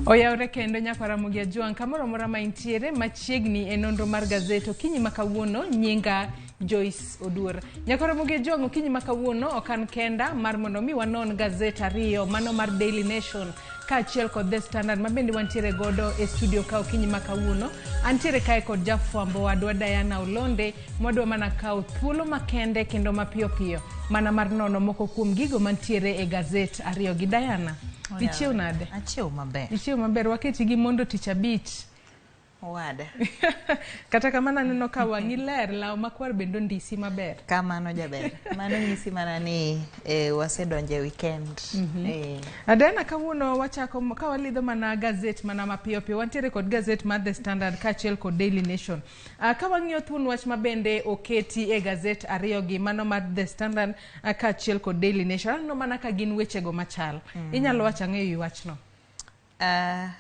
Oyawre kendo nyakwa Ramogi Ajwang' kamoro amora ma intiere machiegni e nonro mar gazet okinyi ma kawuono nyinga Joyce Oduor. Nyakwa Ramogi Ajwang' okinyi ma kawuono ok an kenda mar mondo mi wanon gazet ariyo mano mar Daily Nation kaachiel kod The Standard ma bende wantiere godo e studio ka okinyi ma kawuono. Antiere kae kod jafwambo wadwa Diana Olonde mwadwa mana kawo thuolo makende kendo mapiyo piyo mana mar nono moko kuom gigo mantiere e gazet ariyo gi Diana. Ichiew nade? Achiew maber. Ichiew maber, waketi gi mondo tich abich. Owada. Kata kamano aneno ka wang'i ler, law makwar bende ondisi maber. Kamano jaber. Mano nyisi mana ni eh, wasedonjo e weekend. Eh. Adena kawuono wachako ka walidho mana gazet mana mapiyo piyo. Wantiere kod gazet mar The Standard kaachiel kod Daily Nation. Ka wang'iyo thuon wach ma bende oketi e gazet ariyogi, mano mar The Standard kaachiel kod Daily Nation, aneno mana ka gin wechego machal. Inyalo wacho ang'o e wi wachno?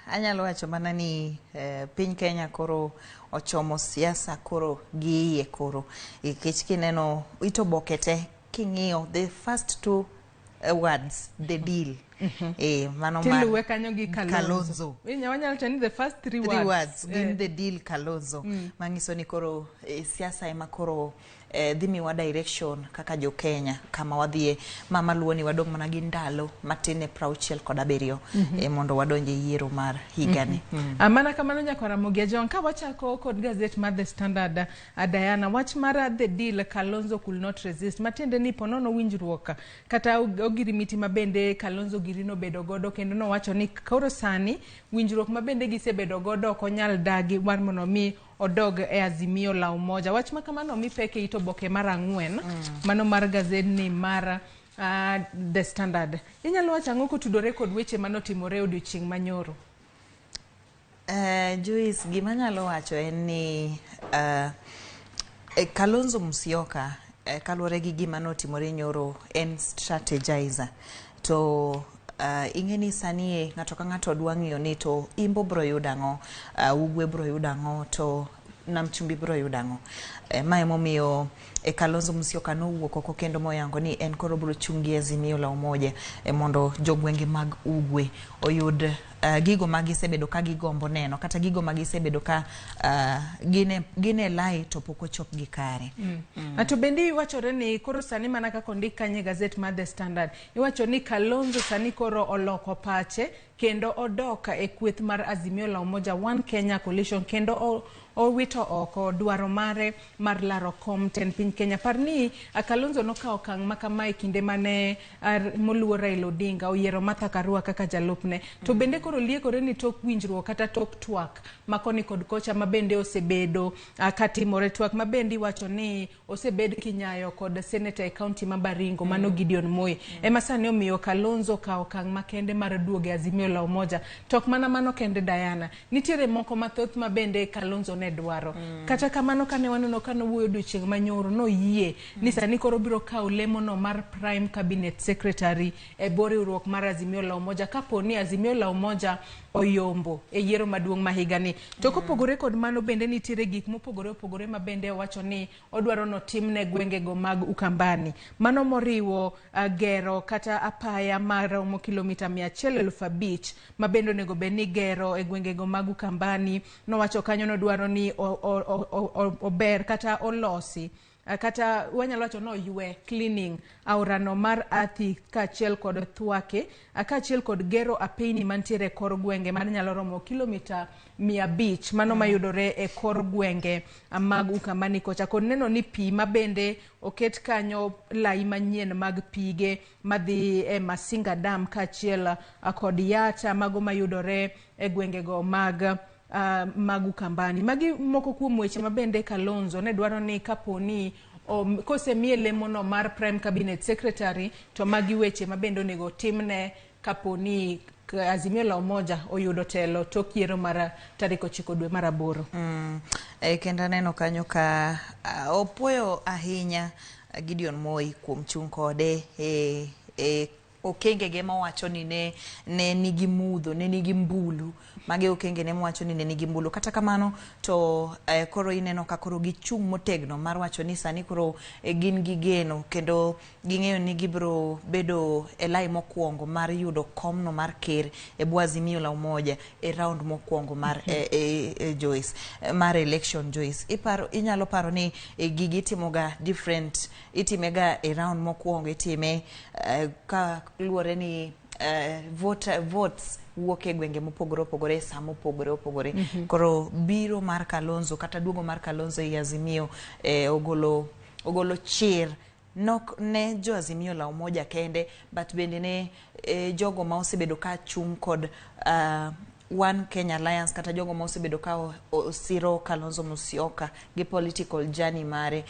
Anyalo wacho mana ni piny Kenya koro ochomo siasa koro gi iye koro nikech kineno it oboke te king'iyo the first two words the deal eh, mano mar Tiluwe kanyo gi Kalonzo. Kalonzo. Wanyalo wacho ni the first three three words. words gin Eh. the deal Kalonzo manyiso ni koro siasa ema koro dhi miwa direction kaka jo Kenya kama wadhiye ma maluwo ni wadong' mana gi ndalo matin ne 67 mondo wadonj e yiero mar higani. Mana kamano nyakwa Ramogi Ajwang', ka wachako kod gazet mar The Standard, Diana, wach mar the deal Kalonzo could not resist, matiende ni ponono winjruok kata ogirimiti ma bende Kalonzo giri nobedo godo kendo nowacho ni koro sani winjruok ma bende gisebedo godo ok onyal dagi mar mondo mi odog e Azimio la Umoja. Wach ma kamano omi pek e it oboke mar ang'wen, mano mar gazedni mar The Standard. Inyalo wacho ang'o kotudore kod weche manotimore e odiochieng' manyoro? Joyce, gima anyalo wacho en ni Kalonzo Musyoka kaluwore gi gima notimore nyoro en strategizer to ing'e ni sani e ng'ato ka ng'ato dwa ng'iyo ni to Imbo bro yudo ang'o, Ugwe bro yudo ang'o, to Nam Chumbi bro yudo ang'o. Ma emomiyo Kalonzo Musyoka nowuok oko kendo moyango ni en koro bro chung' gi Azimio la Umoja mondo jogwenge mag Ugwe oyud gigo ma gisebedo ka gigombo neno kata gigo ma gisebedo ka gine lai to pok ochopgi kare. To bende iwachore ni koro sani mana kaka ondik kanyo e gazet mar The Standard, iwacho ni Kalonzo sani koro oloko pache kendo odok e kweth mar Azimio la Umoja One Kenya Coalition kendo owito oko dwaro mare mar laro kom tend piny Kenya. Par ni Kalonzo nokawo okang' ma kama e kinde mane moluor Raila Odinga oyiero Martha Karua kaka jalupne. To bende koro liekore ni tok winjruok kata tok twak ma koni kod kocha ma bende osebedo katimore, twak ma bende iwacho ni osebed kinyayo kod seneta e kaunti ma Baringo mano Gideon Moi ema sani omiyo Kalonzo okawo okang' makende mar duogo e Azimio la Umoja. To ok mana mano kende Diana, nitiere moko mathoth ma bende Kalonzo ne dwaro. Kata kamano kane waneno ka nowuoyo odiochieng' manyoro noyie ni sani koro obiro kawo lemono mar Prime Cabinet Secretary e bwo riwruok mar Azimio la Umoja kapo ni Azimio la Umoja oyombo e yiero maduong' ma higani. To kopogore kod mano bende nitiere gik mopogore opogore ma bende owacho ni odwaro notimne gwengego mag Ukambani. Mano moriwo gero kata apaya maromo kilomita 105,000 ma bende onego bed ni gero e gwengego mag Ukambani. Nowacho kanyo nodwaro ni ober kata olosi kata wanyalo wacho ni oywe cleaning aorano mar Athi kaachiel kod Thwake kaachiel kod gero apeyni mantiere e kor gwenge manyalo romo kilomita 500 mano mayudore e kor gwenge mag Ukambani kocha, kod neno ni pi mabende oket kanyo lai manyien mag pige madhi e Masinga Dam kaachiel kod Yatta mago mayudore e gwengego mag Ukambani. Magi moko kuom weche mabende Kalonzo ne dwaro ni kaponi kosemiye lemono mar Prime Cabinet Secretary to magi weche mabende onego timne kaponi Azimio la Umoja oyudo telo tok yiero mar tarik 9 dwe mar 8. Kendo aneno kanyo ka opuoyo ahinya Gideon Moi kuom chung' kode e Okenge ge mowacho ni ne nigi mudho, ne nigi mbulu. Mage okenge ne mowacho ni ne nigi mbulu. Kata kamano to koro ineno ka koro gichung' motegno mar wacho ni sani koro gin gi geno kendo ging'eyo ni gibiro bedo e lai mokwongo mar yudo komno mar ker e bwo Azimio la Umoja e round mokwongo mar Joyce, mar election. Joyce, iparo, inyalo paro ni gigi itimoga different, itimega e round mokwongo, itime ka luwore ni votes wuok e gwenge mopogore opogore e saa mopogore opogore. Koro biro mar Kalonzo kata duogo mar Kalonzo ei Azimio ogolo chir nok ne jo Azimio la Umoja kende, but bende ne jogo ma osebedo ka chung' kod One Kenya Alliance, kata jogo ma osebedo ka osiro Kalonzo Musyoka gi political journey mare,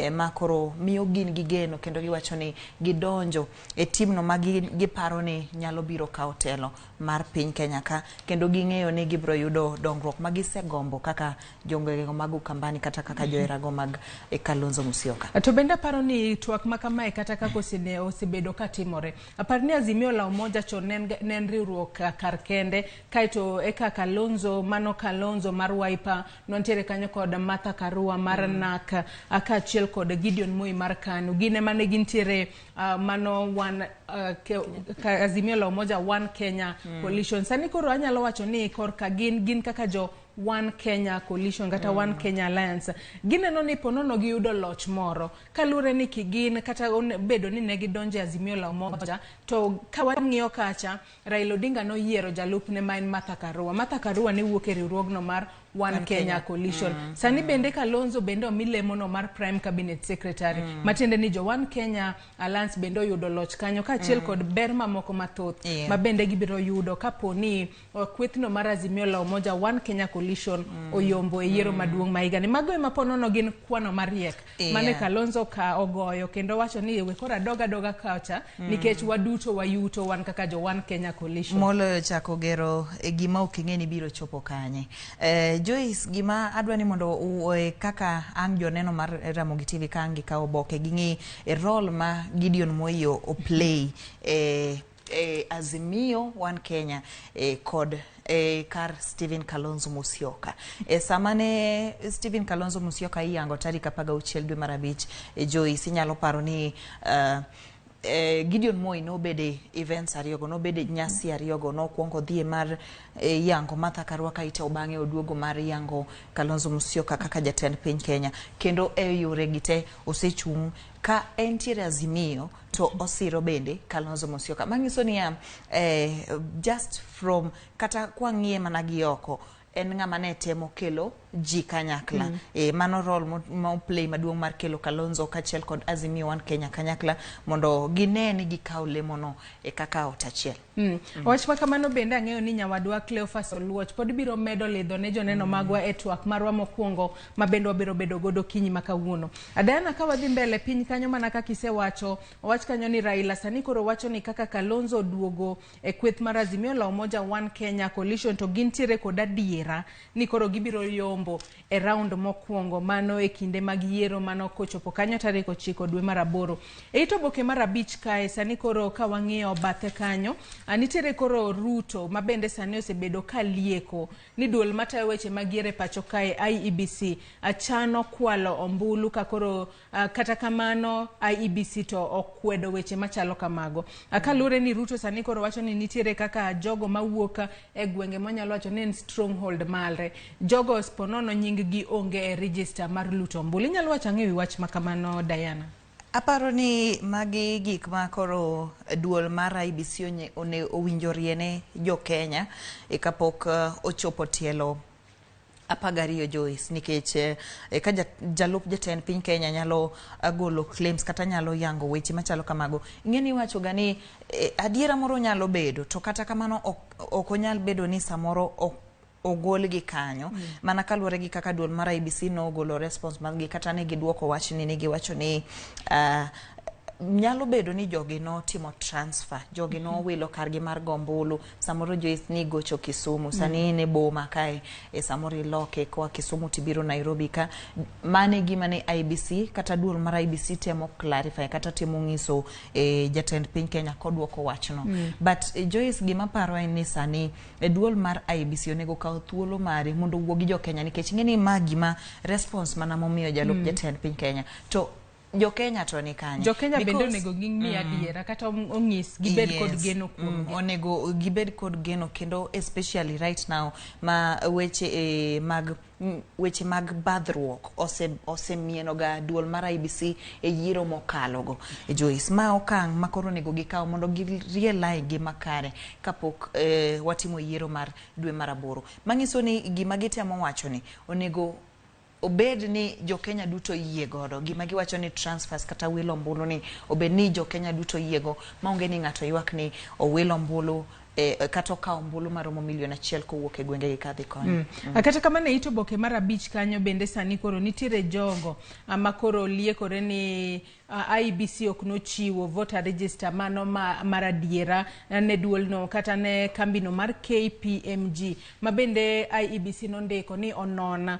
ma koro miyo gin gi geno kendo giwacho ni gidonjo e timno ma giparo ni nyalo biro kawo telo mar piny Kenya ka, kendo ging'eyo ni gibiro yudo dongruok ma gisegombo kaka jongego mag Ukambani kata kaka joherago mag Kalonzo Musyoka. To bende aparo ni twak ma kamae kata kaka osebedo ka timore. Apar ni Azimio la Umoja chon ne en riwruok kar kende, kaeto eka Kalonzo, mano Kalonzo mar Wiper, nontiere kanyo kod Martha Karua mar NARC, kaachiel kod Gideon Moi mar KANU. Gin ema ne gintiere mano one Azimio la Umoja One Kenya Coalition. Sani koro anyalo wacho ni korka gin kaka jo One Kenya Coalition kata One Kenya Alliance, gineno ni ponono giyudo loch moro kaluwore ni kigin kata bedo ni ne gidonjo e Azimio la Umoja. To ka wang'iyo kacha, Raila Odinga noyiero jalupne ma en Martha Karua. Martha Karua ne wuok e riwruogno mar One Kenya Coalition. Sani bende Kalonzo bende omi lemono mar Prime Cabinet Secretary, matiende ni jo One Kenya Alliance bende oyudo loch kanyo, kaachiel kod ber mamoko mathoth ma bende gibiro yudo kapo ni kwethno mar Azimio la Umoja One Kenya Coalition oyombo e yiero maduong' ma higani. Mago ema ponono gin kwano mariek mane Kalonzo ka ogoyo kendo wacho ni we koro adog adoga kacha nikech waduto wayuto wan kaka jo One Kenya Coalition. Moloyo chako gero gima ok ing'e ni biro chopo kanye. Joyce, gima adwa ni mondo kaka ang' joneno mar Ramogi TV ka ang' gikawo oboke ging'e role ma Gideon Moi o play e Azimio One Kenya kod kar Stephen Kalonzo Musyoka. Sama ne Stephen Kalonzo Musyoka iyango tarik 16 dwe mar 5, Joyce, inyalo paro ni Gideon Moi nobede events ariyogo, nobede nyasi ariyogo. Nokwongo dhi e mar yango Martha Karua, kaito bang'e oduogo mar yango Kalonzo Musyoka kaka jatend piny Kenya. Kendo e yore gi te osechung' ka entiere Azimio to osiro bende Kalonzo Musyoka. Manyiso niya, just from kata kwang'iye mana gi oko, en ng'ama ne temo kelo ji kanyakla. Mano role mo play maduong' mar kelo Kalonzo kaachiel kod Azimio One Kenya kanyakla mondo gine ni gikawo lemono e kaka ot achiel. Wach ma kamano bende ang'eyo ni nyawadwa Cleophas Oluoch pod biro medo lidho ne joneno magwa e twak marwa mokwongo ma bende wabiro bedo godo kinyi ma kawuono. Adayana, ka wadhi mbele piny kanyo, mana kaka isewacho, owach kanyo ni Raila sani koro wacho ni kaka Kalonzo oduogo e kweth mar Azimio la Umoja One Kenya Coalition, to gintiere kod adiera ni koro gibiro yombo e round mokwongo, mano e kinde mag yiero mano kochopo kanyo tarik 9 dwe mar 8. E it oboke mar 5 kae sani koro ka wang'iyo bathe kanyo, nitiere koro Ruto ma bende sani osebedo ka lieko ni duol matayo weche mag yiero e pacho kae IEBC chano kwalo ombulu ka koro kata kamano IEBC to okwedo weche machalo kamago. Kaluwore ni Ruto sani koro wacho ni nitiere kaka jogo mawuok e gwenge monyalo wacho ni en stronghold malre, jogo ponono nying gi onge e register mar luto ombulu. Inyalo wacho ang'e wi wach ma kamano, Diana? Aparo ni magi gik ma koro duol mar IEBC owinjo riene jo Kenya e kapok ochopo tielo 12, Joyce, nikech ka jalup jatend piny Kenya nyalo golo claims kata nyalo yango weche machalo kamago, ing'e ni iwacho ga ni adiera moro nyalo bedo, to kata kamano ok onyal bedo ni samoro ok ogolgi kanyo. Mana kaluwore gi kaka duol mar IEBC nogolo response margi kata ne giduoko wachni, ni giwacho ni Nyalo bedo ni jogi notimo transfer, jogi nowilo kargi mar go ombulu. Samoro Joyce ni gocho Kisumu, sani in e boma kae, samoro iloke koa Kisumu tibiro Nairobi ka. Mano e gima ne IEBC kata duol mar IEBC temo clarify kata temo ng'iso jatend piny Kenya koduoko wachno. But Joyce, gima paro en ni sani duol mar IEBC onego kaw thuolo mare mondo owuo gi jo Kenya, nikech ing'e ni ma gima response mana momiyo jalup jatend piny Kenya to jo Kenya to ni kanye? Jo Kenya bende onego ging'i adiera kata onyis gibed kod geno kuomgi. Onego gibed kod geno kendo especially right now ma weche mag weche mag badhruok osemieno ga duol mar IEBC e yiero mokalo go. Joyce, ma okang' ma koro onego gikaw mondo girie lai gi makare kapok watimo yiero mar dwe mar aboro. Manyiso ni gima gitemo wacho ni onego obed ni jo Kenya duto yie godo. Gima giwacho ni transfers kata wilo ombulu ni obed ni jo Kenya duto yiego maonge ni ng'ato ywak ni owilo ombulu kata okawo ombulu maromo milion 1 kowuok e gwenge gi kadhi koni. Kata kamano e it oboke mar 5 kanyo bende sani koro nitiere jogo ma koro liekore ni IEBC ok nochiwo voter register mano mar adiera ne duolno kata ne kambino mar KPMG ma bende IEBC nondiko ni onon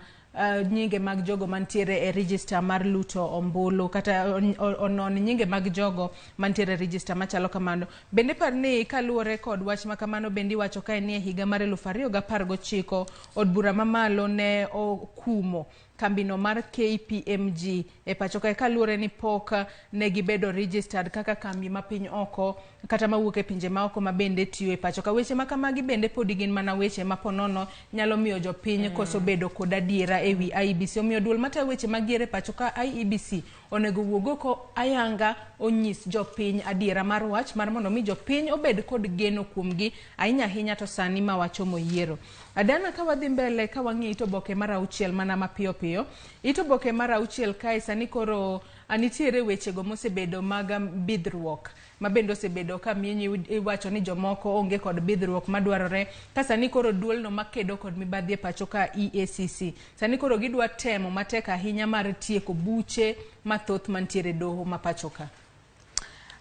nyinge mag jogo mantiere e register mar luto ombulu kata onon nyinge mag jogo mantiere e register machalo kamano. Bende par ni kaluwore kod wach ma kamano bende iwacho kae ni e higa mar 2019 od bura mamalo ne okumo kambino mar KPMG e pacho kae kaluwore ni pok ne gibedo registered kaka kambi ma piny oko kata mawuok e pinje maoko ma bende tiyo e pacho ka. Weche ma kamagi bende podi gin mana weche ma ponono nyalo miyo jopiny koso bedo kod adiera ewi IEBC. Omiyo duol matayo weche mag yiero e pacho ka IEBC onego wuog oko ayanga onyis jopiny adiera mar wach mar mondo mi jopiny obed kod geno kuomgi ahinya ahinya to sani ma wachomo yiero. Adana, ka wadhi mbele ka wang'iyo it oboke mar 6 mana mapiyo piyo, it oboke mar 6 kae sani koro nitiere wechego mosebedo mag bidhruok ma bende osebedo ka miyo iwacho ni jomoko onge kod bidhruok madwarore, ka sani koro duolno makedo kod mibadhi e pacho ka EACC sani koro gidwa temo matek ahinya mar tieko buche mathoth mantiere doho ma pacho ka.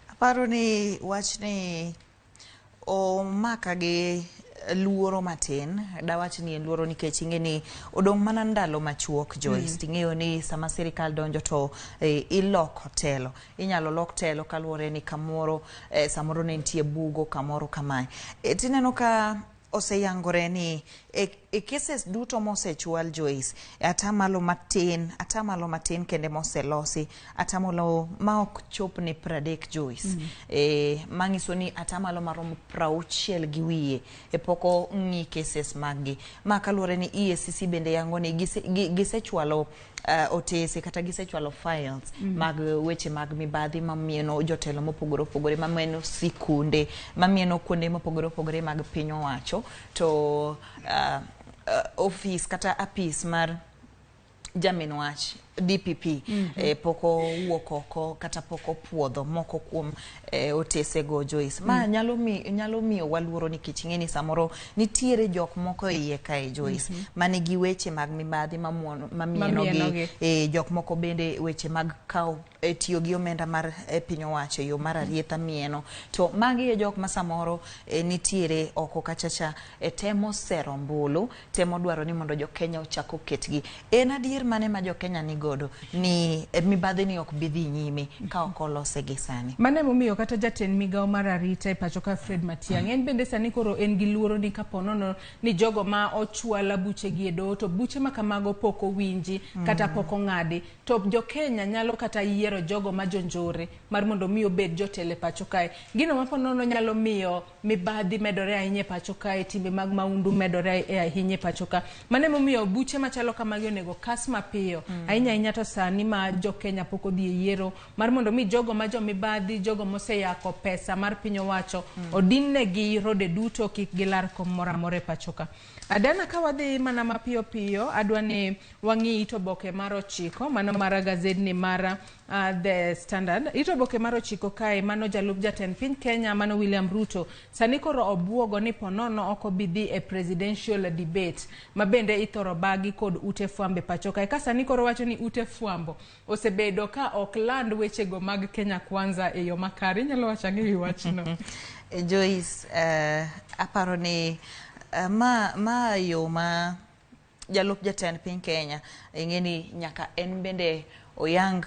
Aparo ni wachni omaka gi luoro matin. Dawach ni en luoro nikech ing'e ni odong' mana ndalo machuok, Joyce. Ting'eyo ni sama sirikal donjo to iloko telo, inyalo lok telo kaluwore ni kamoro samoro ne nitie bugo kamoro kamae. Tineno ka oseyangore ni e cases duto mosechwal, Joyce, atamalo matin kende moselosi, atamalo ma ok chop ne 30, Joyce. Manyiso ni atamalo maromo 60 gi wiye e pok ong'i cases mag gi. Ma kaluwore ni EACC bende yango ni gisechwalo otese kata gisechwalo files mag weche mag mibadhi mamieno jotelo mopogore opogore, mamieno sikunde, mamieno kuonde mopogore opogore mag piny owacho, to ofis kata apis mar jamin wach DPP pok owuok oko kata pok opuodho moko kuom otesego, Joyce. Ma nyalo miyo waluoro nikech ing'e ni samoro nitiere jok moko e iye kae, Joyce, manigi weche mag mibadhi mamieno gi Mamienogi. Jok moko bende weche mag kawo tiyo gi omenda mar piny owacho e yo mar arietha mieno, to magi e jok ma samoro nitiere oko kachacha temo sero ombulu, temo dwaro ni mondo jo Kenya ochak oketgi. En adier mane ma jo Kenya ni godo ni mibadhi ni ok bi dhi nyime ka ok olose gi sani? Mano emomiyo kata jatend migawo mar arita e pacho ka Fred Matiang'i en bende sani koro en gi luoro ni kapo nono ni jogo ma ochwala buchegi e doho to buche ma kamago pok owinji kata pok ong'adi, to jo Kenya nyalo kata yiero jogo ma jonjore mar mondo mi obed jotelo e pacho kae. Gino ma po nono nyalo miyo mibadhi medore ahinya e pacho kae, timbe mag maundu medore ahinya e pacho ka. Mano emomiyo buche machalo kamagi onego kas mapiyo ahinya ahinya to sani ma jo Kenya pok odhi e yiero mar mondo mi jogo ma jomibadhi, jogo moseyako pesa mar piny owacho odin negi rode duto kik gilar kom moro amora e pacho ka. Adana, ka wadhi mana mapiyo piyo, adwa ni wang'i it oboke mar 9 mano mar gazedni mar The Standard. It oboke mar 9 kae mano jalup jatend piny Kenya mano William Ruto sani koro obuogo ni ponono ok obi dhi e presidential debate ma bende ithoro bagi kod ute fwambo e pacho kae, ka sani koro wacho ni ute fwambo osebedo ka ok land wechego mag Kenya Kwanza e yo makare. Inyalo wacho ang'e wi wachno? Joyce, aparo ni ma yo ma jalup jatend piny Kenya ing'e ni nyaka en bende oyang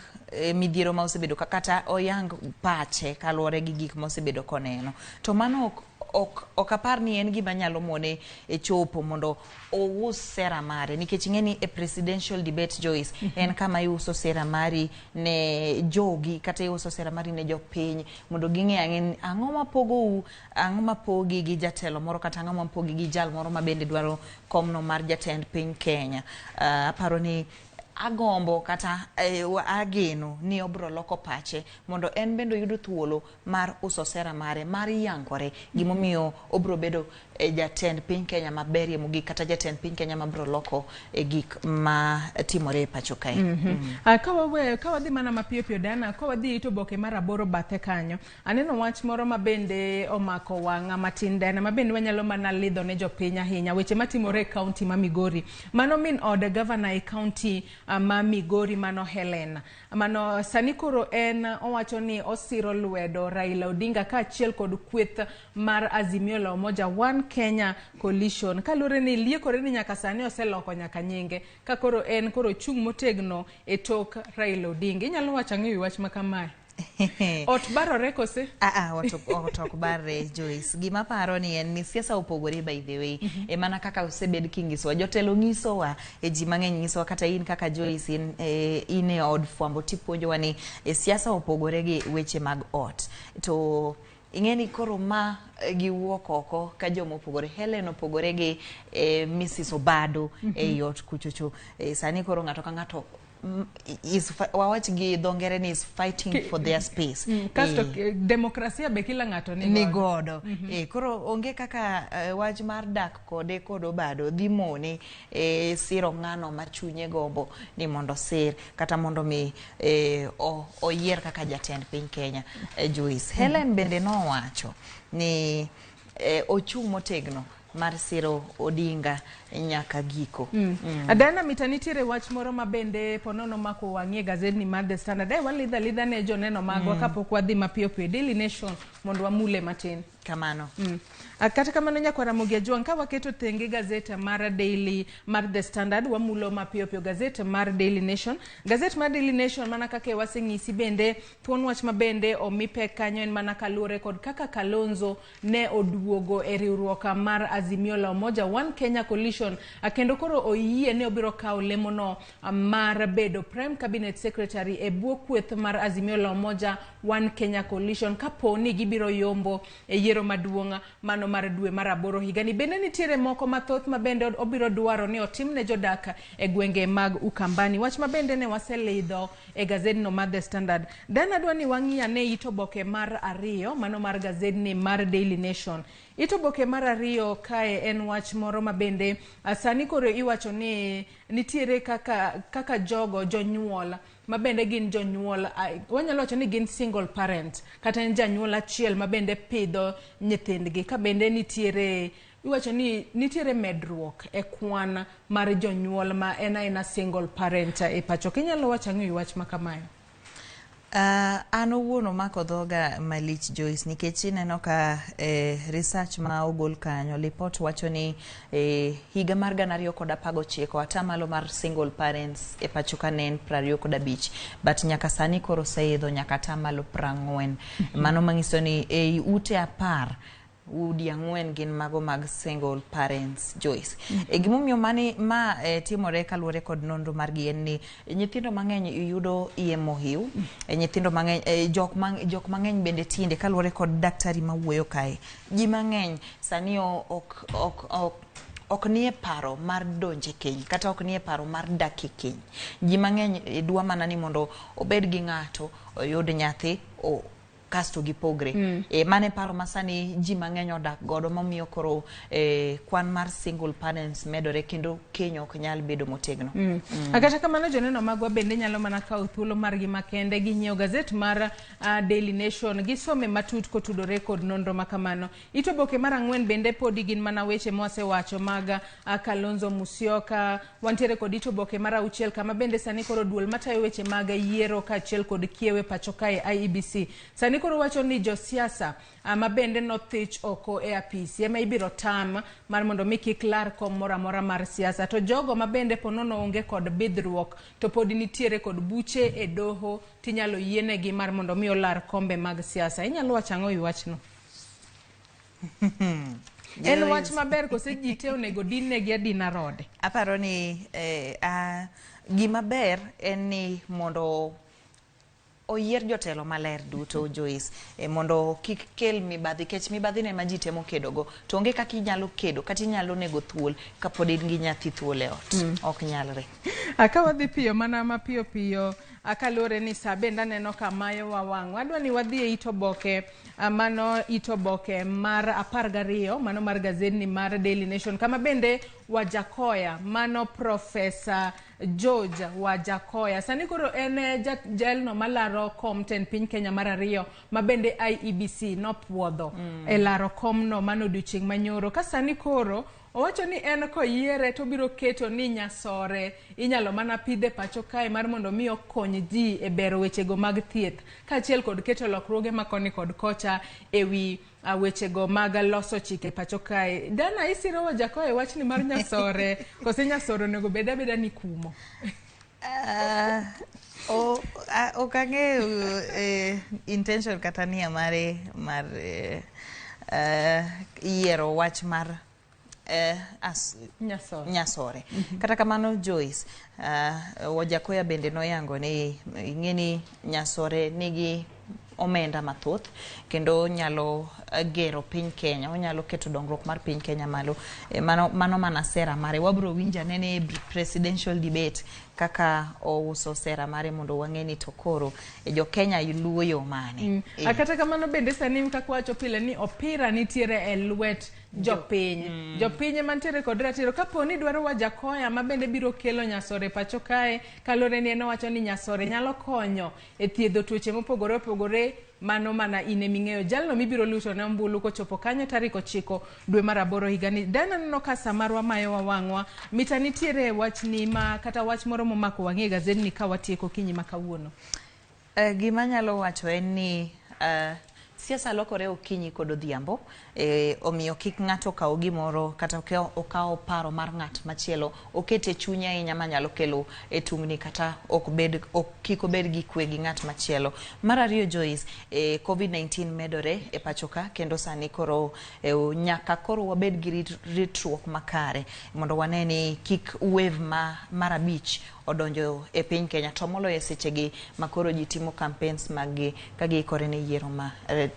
midhiero ma osebedo kata oyang pache kaluwore gi gik mosebedo koneno. To mano ok apar ni en gima nyalo mone e chopo mondo ous sera mare, nikech ing'e ni e presidential debate, Joyce, en kama iuso sera mari ne jogi kata iuso sera mari ne jopiny mondo ging'e ang'e ang'o mapogou, ang'o mapogi gi jatelo moro kata ang'o mapogi gi jal moro ma bende dwaro komno mar jatend piny Kenya. Aparo ni agombo kata ageno ni obro loko pache mondo en bende oyud thuolo mar uso sera mare, mar yangore gimomiyo obro bedo jatend piny Kenya maberie mogik kata jatend piny Kenya mabro loko gik ma timore e pacho kae. Ka wadhi mana mapiyo piyo, Diana, ka wadhi ito oboke mar 8 bathe kanyo, aneno wach moro ma bende omako wang'a matin, Diana, ma bende wanyalo mana lidho ne jopiny ahinya, weche matimore e kaunti ma Migori. Mano min od gavana e kaunti ma Migori, mano Helen. Mano sani koro en owacho ni osiro lwedo Raila Odinga kaachiel kod kweth mar Azimio la Umoja One Kenya Coalition. Kaluwore ni liekore ni nyaka sani oseloko nyaka nyinge, ka koro en koro chung' motegno e tok Raila Odinga. Inyalo wacho ang'e wi wach ma kamae? Ot barore kose? Ot ok barre, Joyce. Gima paro ni en ni siasa opogore, by the way. E mana kaka osebed kinyisowa, jotelo nyisowa, e ji mang'eny nyisowa, kata in kaka Joyce in e od fwambo tipuonjowa ni siasa opogore gi weche mag ot. To ing'e ni koro ma giwuok oko ka joma opogore. Helen opogore gi Mrs. Obado e ot kuchocho. Sani koro ng'ato ka ng'ato wawach gi dho ngere ni is fighting for their space. Kasto demokrasia be kila ng'ato ni godo. Koro onge kaka wach mar dak kode kod Obado dhi mone siro ng'ano ma chunye gombo ni mondo sir kata mondo mi oyier kaka jatend piny Kenya, Joyce. Helen bende nowacho ni ochung' motegno mar siro Odinga nyaka giko. Adana mita nitiere wach moro ma bende ponono mako wang'ie gazeti mar The Standard. Walidha lidha ne joneno magwa kapok wadhi mapiyo piyo Daily Nation mondo wamule matin. Kamano. Kata kamano nyakwar Ramogi Ajwang', ka waketo tenge gazeti mar Daily mar The Standard, wamulo mapiyo piyo gazeti mar Daily Nation. Gazeti mar Daily Nation mana kaka waseng'isi bende thuon wach ma bende omi pek kanyo en mana kaluwore kod kaka Kalonzo ne oduogo e riwruok mar Azimio la Umoja One Kenya Coalition, kendo koro oyie ne obiro kawo lemono mar bedo Prime Cabinet Secretary e bwo kweth mar Azimio la Umoja One Kenya Coalition kapo ni gibiro yombo e yiero maduong' mano mar dwe mar 8 higani. Bende nitiere moko mathoth ma bende obiro dwaro ni otim ne jodak e gwenge mag Ukambani. Wach ma bende ne waselidho e gazedno mar The Standard. Dan adwa ni wang'i ane it oboke mar 2 mano mar gazedni mar Daily Nation. It oboke mar 2 kae en wach moro ma bende sani koro iwacho ni nitiere kaka jogo jonyuol ma bende gin jonyuol, wanyalo wacho ni gin single parent kata en janyuol achiel ma bende pidho nyithindgi, ka bende nitiere iwacho ni nitiere medruok e kwan mar jonyuol ma en aena single parent e pacho. Kinyalo wacho ang'o e wach ma kamae? An owuon omako dhoga malich, Joyce, nikech ineno ka research ma ogol kanyo, report wacho ni higa mar 2019 atamalo mar single parents e pacho ka ne en 25, but nyaka sani koro oseidho nyaka atamalo 40. Mano manyiso ni ei ute 10 udi 4 gin mago mag single parents, Joyce. Gimomiyo mani ma timore kaluwore kod nonro margi en ni nyithindo mang'eny yudo iye mohiu, nyithindo mang'eny, jok mang'eny bende tinde kaluwore kod daktari mawuoyo kae, ji mang'eny sani ok nie paro mar donje keny kata ok nie paro mar dak e keny. Ji mang'eny dwa mana ni mondo obed gi ng'ato, oyud nyathi, kasto gipogre. Mano e paro ma sani ji mang'eny odak godo momiyo koro kwan mar single parents medore kendo keny ok nyal bedo motegno. Kata kamano joneno magwa bende nyalo mana kawo thuolo margi makende ginyiewo gazet mar Daily Nation gisome matut kotudore kod nonro makamano. It oboke mar 4 bende podi gin mana weche mwasewacho mag Kalonzo Musyoka. Wantiere kod it oboke mar 6 kama bende sani koro duol matayo weche mag yiero kaachiel kod kiewe pacho kae IEBC. Sani koro wacho ni josiasa ma bende nothich oko e apisi ema ibiro tam mar mondo mi kik lar kom moro amora mar siasa. To jogo ma bende ponono onge kod bidhruok to pod nitiere kod buche e doho tinyalo yienegi mar mondo mi olar kombe mag siasa. Inyalo wacho ang'o e wachno? En wach maber kose ji te onego din negi adina rode? Aparo ni gima ber en ni mondo oyier jotelo maler duto, Joyce, mondo kik kel mibadhi, nikech mibadhi no ema ji temo kedogo. To onge kaka inyalo kedo kata inyalo nego thuol kapod in gi nyathi thuol e ot. Ok nyalre. Ka wadhi piyo mana mapiyo piyo, kaluwore ni sa bende aneno ka mayowa wang'. Wadwa ni wadhi e it oboke, mano it oboke mar 12, mano mar gazedni mar Daily Nation, kama bende Wajakoya, mano Profesa George Wajakoya. Sani koro en jalno malaro kom tend piny Kenya mar 2 ma bende IEBC nopuodho e laro komno mano odiochieng' manyoro. Ka sani koro owacho ni en koyiere to obiro keto ni nyasore inyalo mana pidhe pacho kae mar mondo mi okony ji e bero wechego mag thieth kaachiel kod keto lokruoge ma koni kod kocha ewi wechego mag loso chike pacho kae. Dana, isiro Wajakoya e wachni mar nyasore kose nyasore onego bed abeda ni kumo? Ok ang'eyo intention kata nia mare mar yiero wach mar Nyasore. Nyasore. Kata kamano Joyce, Wajakoya bende noyango ni ing'e ni nyasore nigi omenda mathoth kendo nyalo gero piny Kenya, onyalo keto dongruok mar piny Kenya malo. Mano mana sera mare. Wabro winjo anene e presidential debate kaka ouso sera mare mondo wang'e ni to koro jo Kenya luwo yo mane. Kata kamano bende sani kaka wacho pile ni opira nitiere e lwet jopiny. Jopiny ema nitiere kod ratiro. Kapo ni dwaro Wajakoya ma bende biro kelo nyasore pacho kae, kaluwore ni en owacho ni nyasore nyalo konyo e thiedho tuoche mopogore opogore, mano mana in eming'eyo. Jalno mibiro luto ne ombulu kochopo kanyo tarik 9 dwe mar 8 higani. Dana neno ka sa marwa mayowa wang'wa. Mita nitiere wachni ma kata wach moro momako wang'i e gazetni ka watieko kinyi ma kawuono. Gima anyalo wacho en ni siasa lokore okinyi kod odhiambo, omiyo kik ng'ato kaw gimoro kata okaw paro mar ng'at machielo oket e chunye ahinya manyalo kelo e tungni kata kik obed gi kwe gi ng'at machielo. Mar ariyo Joyce, COVID-19 medore e pacho ka kendo sani koro nyaka koro wabed gi ritruok makare mondo wane ni kik wave mar 5 odonjo e piny Kenya, to moloyo e sechegi ma koro ji timo campaigns mag-gi ka giikore ne yiero ma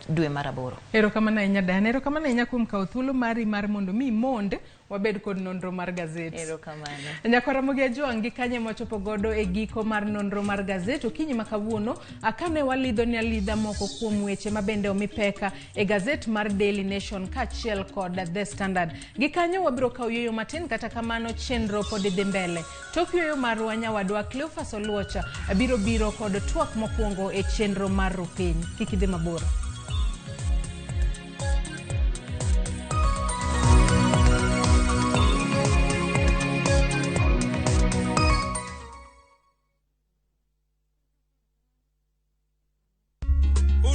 dwe mar 8. Erokamano ahinya Diana, erokamano ahinya kuom kawo thuolo mari mar mondo mi mond wabed kod nonro mar gazet. Erokamano. Nyakwa Ramogi Ajwang' gi kanye mwachopo godo e giko mar nonro mar gazet okinyi ma kawuono, akane walidho ni alidha moko kuom weche ma bende omi peka e gazet mar Daily Nation kaachiel kod The Standard. Gi kanyo wabiro kawo yueyo matin, kata kamano chenro pod dhi mbele. Tok yueyo marwa nyawadwa Cleophas Oluocha biro biro kod twak mokwongo e chenro mar Rupiny. Kik idhi mabor.